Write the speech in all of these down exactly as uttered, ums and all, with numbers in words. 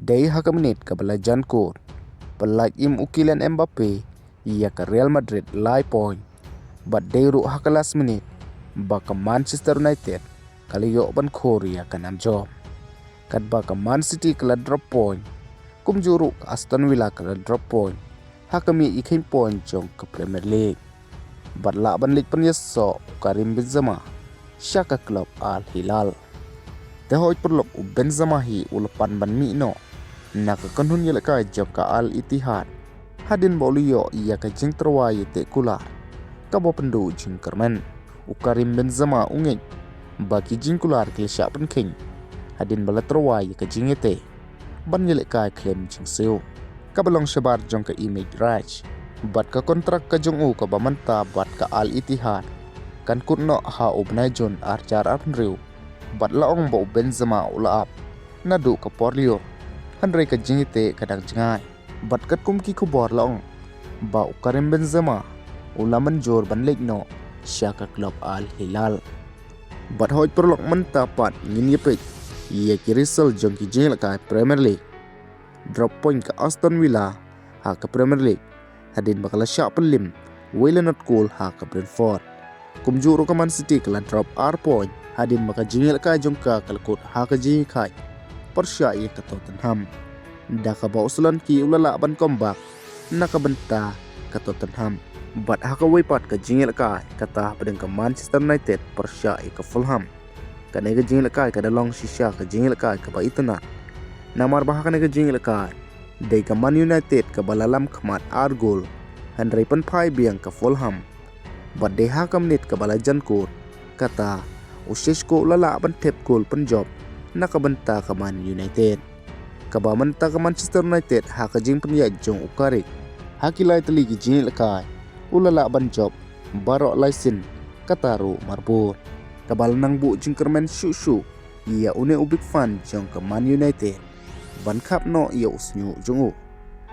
Dei ha ka minit kaba la jan kur, pyllait im u Kylian Mbappe ïa ka Real Madrid lai point. Bad dei ruh ha ka last minute ba ka Manchester United ka la ïoh ban khur ïa ka nam jop. Katba ka Man City ka la drop point, kumjuh ruh ka Aston Villa ka la drop point ha ka mih ïa ka point jong ka Premier League. Bad lah ban leit pynïasoh u Karim Benzema sha ka club Al Hilal. Te hoi paralok, u Benzema hi u la pan ban mih noh na ka kynhun ïalehkai jong ka Al Ittihad hadien ba u la ïoh ïa ka jingtyrwa ïateh kular kaba pynduh jingkyrmen. U Karim Benzema u ngeit ba ki jingkular ki la shah pynkheiñ hadien ba la tyrwa ïa ka jingïateh ban ïalehkai khlem jingsiew, kaba long shabar jong ka Image Rights. Bad ka kontrak ka jong u kaba mynta bad ka Al Ittihad kan kut noh ha u bnai Jun ar hajar arphew hynriew. Bad la ong ba u Benzema u la ap naduh ka por lyiur, hynrei ka jingïateh ka dang jngai. Bad katkum ki khubor la ong ba u Karim Benzema u la mynjur ban leit noh sha ka club Al Hilal. Bad hoi paralok, mynta pat ngin ïa peit ïa ki result jong ki jingïalehkai Premier League. Drop point ka Aston Villa ha ka Premier League hadien ba ka la shah pynliem wei la not goal ha ka Brentford. Kumjuh ruh ka Man City ka la drop ar point hadien ba ka jingïalehkai jong ka ka la kut ha ka jingïakhaid pyrshah ïa ka Tottenham, da kaba u Solanke u la lah ban comeback na ka bynta ka Tottenham. Bad ha kawei pat ka jingïalehkai kata hapdeng ka Manchester United pyrshah ïa ka Fulham, kane ka jingïalehkai ka da long shisha ka jingïalehkai kaba itynnad. Namar ba ha kane ka jingïalehkai dei ka Man United kaba la lam khmat ar goal, hynrei pynphai biang ka Fulham. Bad dei ha ka minit kaba la jan kur kata u Šeško u la lah ban thep goal pynjop na ka bynta ka Man United. Kaba mynta ka Manchester United ha ka jingpynïaid jong u Carrick ha ki lai tylli ki jingïalehkai u la lah ban jop baroh lai sien, kata ruh marbud. Kaba la nang buh jingkyrmen shuh shuh ïa une u big fan jong ka Man United ban khap noh ïa u shñiuh jong u,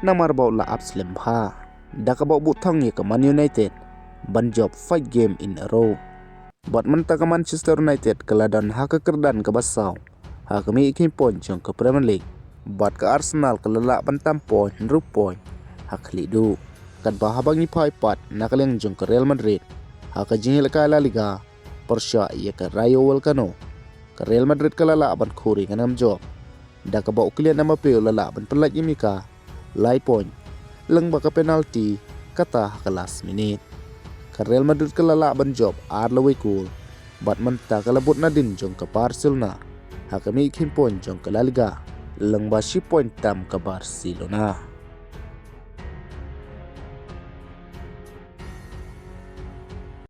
namar ba u la ap slem bha da kaba u buh thong ïa ka Man United ban jop five game in a row. Bad mynta ka Manchester United ka la don ha ka kyrdan kaba saw ha ka mih ïa ka point jong ka Premier League, bad ka Arsenal ka la lah ban tam point hynriew point ha khlieh duh. Katba haba ngi phai pat na ka liang jong ka Real Madrid ha ka jingïalehkai La Liga pyrshah ïa ka Rayo Vallecano, ka Real Madrid ka la lah ban khur ïa ka nam jop da kaba u Kylian Mbappe u la lah ban pyllait im ïa ka lai point lyngba ka penalty, kata ha ka last minute. Ka Real Madrid ka la lah ban jop ar lawei goal, bad mynta ka la bud nadien jong ka Barcelona ha ka mih ïa ka point jong ka La Liga lyngba shi point tam ka Barcelona.